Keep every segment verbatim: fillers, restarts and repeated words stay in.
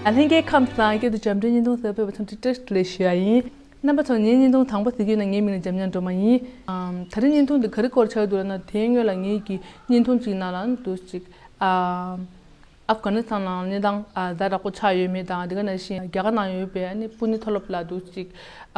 ལྷན་རྒྱས་ཁམས་བཟང་། སྐད་དུ་འཇམ་འདྲའི་བརྙན་ཐུང་གསར་པའི་བ་ཚང་ཏྲིག་ཏྲིག་ལས་ཞུ་ཡ་ཡིན། རྣམ་པ་ཚོ་ངའི་བརྙན་ཐུང་དང་པོ་གཟིགས་ཡོད་ན། ངའི་མིང་ལ་འཇམ་མཉམ་སྒྲོལ་མ་ཡིན། ཨམ། ད་རིང་བརྙན་ཐུང་འདི་ག་རེ་སྐོར་ཆགས་འདུག་ལབ་ན། དེའི་སྔོན་ལ་ངའི་གི་བརྙན་ཐུང་གཅིག་ནང་ལ་འདུག་ཅིག་ཨམ། ཨབ་གྷ་ནི་སི་ཐན་ནང་གནས་སྟངས་ཨ་ཛ་དྲག་པོ་ཆགས་ཡོད་མེད་དང་། དེ་ག་ནང་བཞིན་རྒྱ་གར་ནང་ཡོད་པའི་ཨ་ནི་པུ་ནེ་མཐོ་སློབ་ལ་འདུག་ཅིག་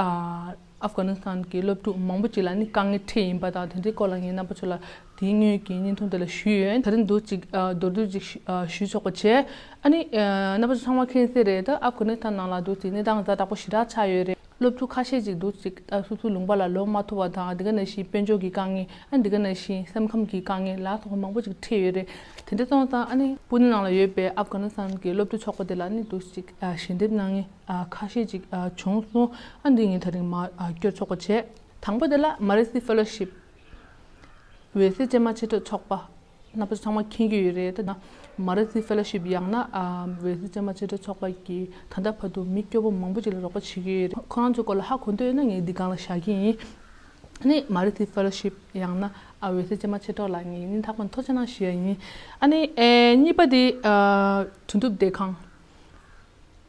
ཨ། ཨབ་གྷ་ནི་སི་ཐན་གྱི་སློབ་ཕྲུག་མང་པོ་ཅིག་ལ་ནི་དཀའ་ངལ་འཕྲད་ཡིན་པ་དང་། དེ་འདྲའི་སྐོར་ལ་ངས་རྣམ་པ་ཚོ་ལ་དེའི་སྔོན་གྱི་བརྙན་ཐུང་དེ་ལ་ཞུས་ཡོད། ད་རིང་འདུག་ཅིག་ཨ། མདོར་བསྡུས་ཅིག་ཞུ་ཨ། ཞུས་ཆོག་པ་བྱས། ཨ་ནི་ཨ། རྣམ་པ་ཚོ་ཚང་མ་མཁྱེན་གསལ་རེད། ད་ཨབ་གྷ་ནི་སི་ཐན་ནང་ལ་འདུག་ཅིག་གནས་སྟངས་ཛ་དྲག་པོ་ཞེ་དྲག་ཆགས་ཡོད་རེད། སློབ་ཕྲུག་ཁ་ཤས་ཅིག་འདུག་ཅིག་ཨ། སོ་སོའི་ལུང་པ་ལ་ལོག་མ་ཐུབ་པ་དང་། དེ་ག་ནང་བཞིན་དཔལ་འབྱོར་གྱི་དཀའ་ངལ། ཨ། དེ་ག་ནང་བཞིན་སེམས་ཁམས་ཀྱི་དཀའ་ངལ་ལ་སོགས་པ་མང་པོ་ཅིག་འཕྲད་ཡོད་རེད། དེ་འདྲ་སོང་ཙང་ཨ་ནི་པུ་ནེ་ནང་ལ་ཡོད་པའི་ཨབ་གྷ་ནི་སི་ཐན་གྱི་སློབ་ཕྲུག་ཚོགས་པ་དེ་ལ་ནི་འདུག་ཅིག་ཨ། ཞལ་འདེབས་གནང་མཁན་ཨ། ཁ་ཤས་ཅིག་ཨ། བྱུང་སོང་། ཨ། འདི་ངས་ད་རིང་མར་ཨ། བསྐྱོར་ཆོག་པ་བྱས། དང་པོ་དེ་ལ་Mercy Fellowship། འོད་ཟེར་ཅན་མ་མཆེད་གྲོགས་ཚོགས་པ། རྣམ་པ་ཚོ་ཚང་མ་མཁྱེན་གྱི་ཡོད་རེད། ད་Mercy Fellowship ཡང་ན་ཨ། འོད་ཟེར་ཅན་མ་མཆེད་གྲོགས་ཚོགས་པ་གིས་ད་ལྟ་བར་དུ་མི་སྐྱོ་པོ་མང་པོ་ཅིག་ལ་རོགས་པ་བྱེད་ཀྱི་ཡོད་རེད། ཁོ་རང་ཚོའི་སྐོར་ལ་ཧ་གོ་འདོད་ཡོད་ན་ངས་འདི་སྒང་ལ་བཞག་གི་ཡིན། ཨ་ནི་Mercy Fellowship ཡང་ན་ཨ། འོད་ཟེར་ཅན་མ་མཆེད་གྲོགས་ལ་ངས་སྙིང་ཐག་པ་ནས་ཐུགས་རྗེ་གནང་ཞུ་ཡ་ཡིན། ཨ་ནི་ཨེ། གཉིས་པ་དེ་ཨ། དོན་གྲུབ་བདེ་ཁང་།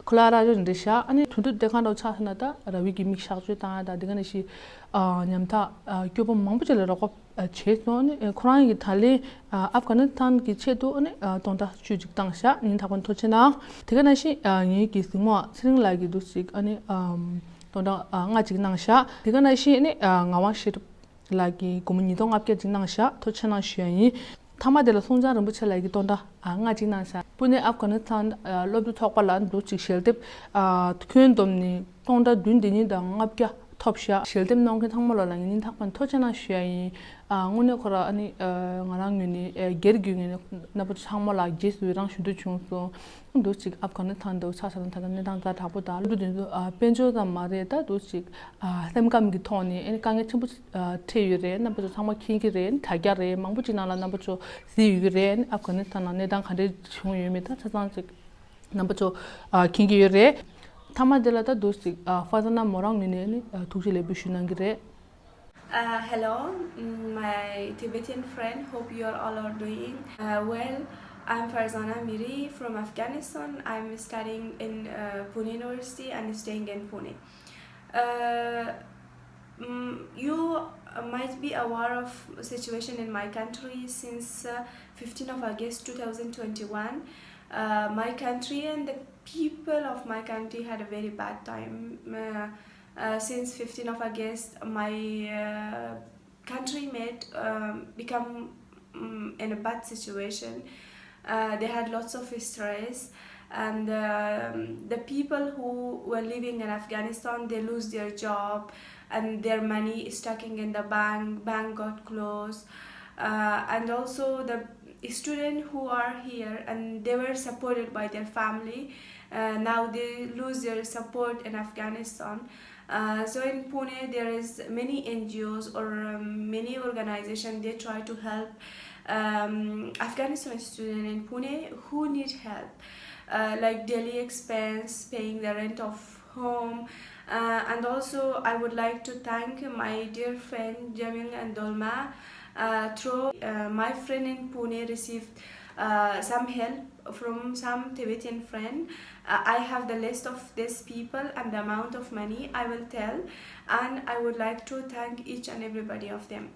ཁོ་ལ་ར་ཇོ་འདྲ་ཤག་ཨ་ནི་དོན་གྲུབ་བདེ་ཁང་འདྲ་བོ་ཆགས་སོང་ན། ད་ར་བི་གི་མིག་གཤག་བཅོས་བཏང་ཡ་དང་། དེ་ག་ནང་བཞིན་ཨ། ཉམ་ཐག་ཨ། སྐྱོ་པོ་མང་པོ་ཅིག་ལ་རོགས་པ་ཨ། བྱས་སོང་། ཨ་ནི་ཁོ་རང་གིས་ད་ལན་ཨ། ཨབ་གྷ་ནི་སི་ཐན་གྱི་ཆེད་དུ་ཨ་ནི་ཨ། སྟོང་ཕྲག་བཅུ་ཅིག་བཏང་ཤག་སྙིང་ཐག་པ་ནས་ཐུགས་རྗེ་གནང་། དེ་ག་ནང་བཞིན་ཨ། ངེད་ཀྱི་གཟིགས་མོ་ཚེ་རིང་ལགས་ཀྱིས་འདུག་ཅིག་ཨ་ནི་ཨམ། སྟོང་ཕྲག་ཨ། ལྔ་ཅིག་གནང་ཤག་དེ་ག་ནང་བཞིན་ཨ་ནི་ཨ། ངག་དབང་ཤེས་རབ་ལགས་ཀྱིས་སྒོར་མོ་ཉིས་སྟོང་ལྔ་བརྒྱ་ཅིག་གནང་ཤག་ཐུགས་རྗེ་གནང་ཞུ་ཡ་ཡིན། མཐའ་མ་དེ་ལ་གསུང་བྱང་རིན་པོ་ཆེ་ལགས་ཀྱིས་སྟོང་ཕྲག་ཨ། ལྔ་གཅིག་གནང་ཤག་པུ་ནེ་ཨབ་གྷ་ནི་སི་ཐན་ཨ། སློབ་ཕྲུག་ཚོགས་པ་ལ་འདུག་ཅིག་ཞལ་འདེབས་ཨ། ཁྱོན་བསྡོམས་ནས་སྟོང་ཕྲག་བདུན་བདུན་ཉིས་དང་ལྔ་བརྒྱ་ཐོབ་ཤག་ཞལ་འདེབས་གནང་མཁན་ཚང་མ་ལོ་ལ་ངས་སྙིང་ཐག་པ་ནས་ཐུགས་རྗེ་གནང་ཞུ་ཡ་ཡིན། ཨ། དངོས་གནས་ཁོ་ར་ཨ་ནི་ཨ། ང་རང་ངོས་ནས་ཨ། སྒེར་གྱི་ངོས་ནས་རྣམ་པ་ཚོ་ཚང་མ་ལ་རྗེས་སུ་ཡི་རང་ཞུ་འདོད་བྱུང་སོང་། འདུག་ཅིག་ཨབ་གྷ་ནི་སི་ཐན་འདྲ་བོ་ཆགས་སོང་ན། ད་ལྟ་གནས་སྟངས་ཛ་དྲག་པོ་དང་། སློབ་ཕྲུག་དེ་ཚོ་ཨ། དཔལ་འབྱོར་ཙམ་མ་རེད། ད་འདུག་ཅིག་ཨ། སེམས་ཁམས་ཀྱི་ཐོག་ནས་ཨ་ནི་དཀའ་ངལ་ཆེན་པོ་ཨ། འཕྲད་ཡོད་རེད། རྣམ་པ་ཚོ་ཚང་མ་མཁྱེན་གྱི་རེད། དྲ་རྒྱ་རེད། མང་པོ་ཅིག་ནང་ལ་རྣམ་པ་ཚོ་གཟིགས་ཡོད་ཀྱི་རེད། ཨབ་གྷ་ནི་སི་ཐན་ནང་གནས་སྟངས་ག་འདྲས་བྱུང་ཡོད་མེད་ད་ཆ་ཚང་ཅིག་རྣམ་པ་ཚོ་ཨ། མཁྱེན་གྱི་ཡོད་རེད། མཐའ་མ་དེ་ལ་ད་འདུག་ཅིག་ཨ། ཧྥ་ཛ་ན་མོ་རང་ངོས་ནས་ཨ་ནི་ཨ། ཐུགས་རྗེ་ལེགས་འབུལ་ཞུ་གནང་གི་རེད། Uh, hello, mm, my Tibetan friend. Hope you are all are doing uh, well. I'm Farzana Miri from Afghanistan. I'm studying in uh, Pune University and staying in Pune. Uh, mm, you might be aware of situation in my country since uh, fifteenth of August two thousand twenty-one. Uh, my country and the people of my country had a very bad time. Uh, uh, since fifteenth of August, my uh, country made um, become um, in a bad situation. Uh, they had lots of stress, and um, the people who were living in Afghanistan, they lose their job, and their money is stuck in the bank. Bank got closed, uh, and also the students who are here, and they were supported by their family. Uh, now they lose their support in Afghanistan. Uh, so in Pune, there is many N G Os or um, many organizations. They try to help um, Afghanistan students in Pune who need help, uh, like daily expense, paying the rent of home. Uh, and also, I would like to thank my dear friend Jamil and Dolma. Uh, through uh, my friend in Pune received uh, some help from some Tibetan friend. Uh, I have the list of these people and the amount of money I will tell, and I would like to thank each and everybody of them.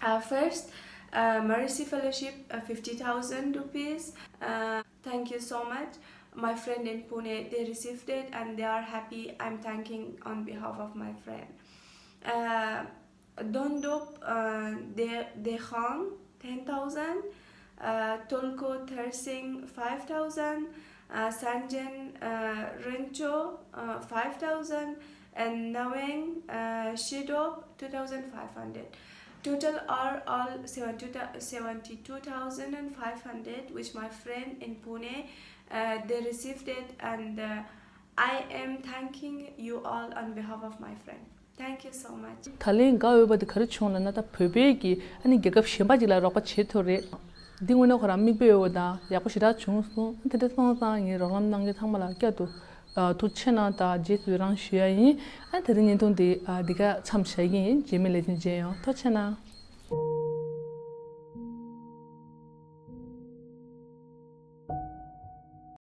Uh, first, uh, Mercy Fellowship, uh, fifty thousand rupees. Uh, thank you so much. My friend in Pune, they received it and they are happy. I'm thanking on behalf of my friend. Uh, Dondop uh, De Dekhang, ten thousand, uh, Tolko Thersing, five thousand, uh, Sanjen uh, Rencho, uh, five thousand, and Naweng uh, Shidop, two thousand five hundred. Total are all seventy-two thousand five hundred, which my friend in Pune, uh, they received it, and uh, I am thanking you all on behalf of my friend. Thank you so much. ད་ལན་དགའ་འོས་པ་དེ་ག་རེ་བྱུང་ལབ་ན། ད་བོད་པའི་གི་ཨ་ནི་རྒྱལ་ཁབ་གཞན་པ་ཅིག་ལ་རོགས་པ་བྱེད་ཐུབ་རེད། འདི་དངོས་གནས་ཁོ་རང་མིག་དཔེ་འོས་པ་དང་ཡག་པོ་ཞེ་དྲག་བྱུང་སོང་། དེ་འདྲ་སོང་ཙང་ངས་རོགས་རམ་གནང་མཁན་ཚང་མ་ལ་བསྐྱར་དུ་ཨ། ཐུགས་རྗེ་གནང་དང་རྗེས་སུ་ཡི་རང་ཞུ་ཡ་ཡིན། ཨ། དེ་རིང་བརྙན་ཐུང་འདི་ཨ། འདི་ག་མཚམས་བཞག་གི་ཡིན། རྗེས་མའི་ལེ་ཚན་མཇལ་ཡོང་། ཐུགས་རྗེ་གནང་།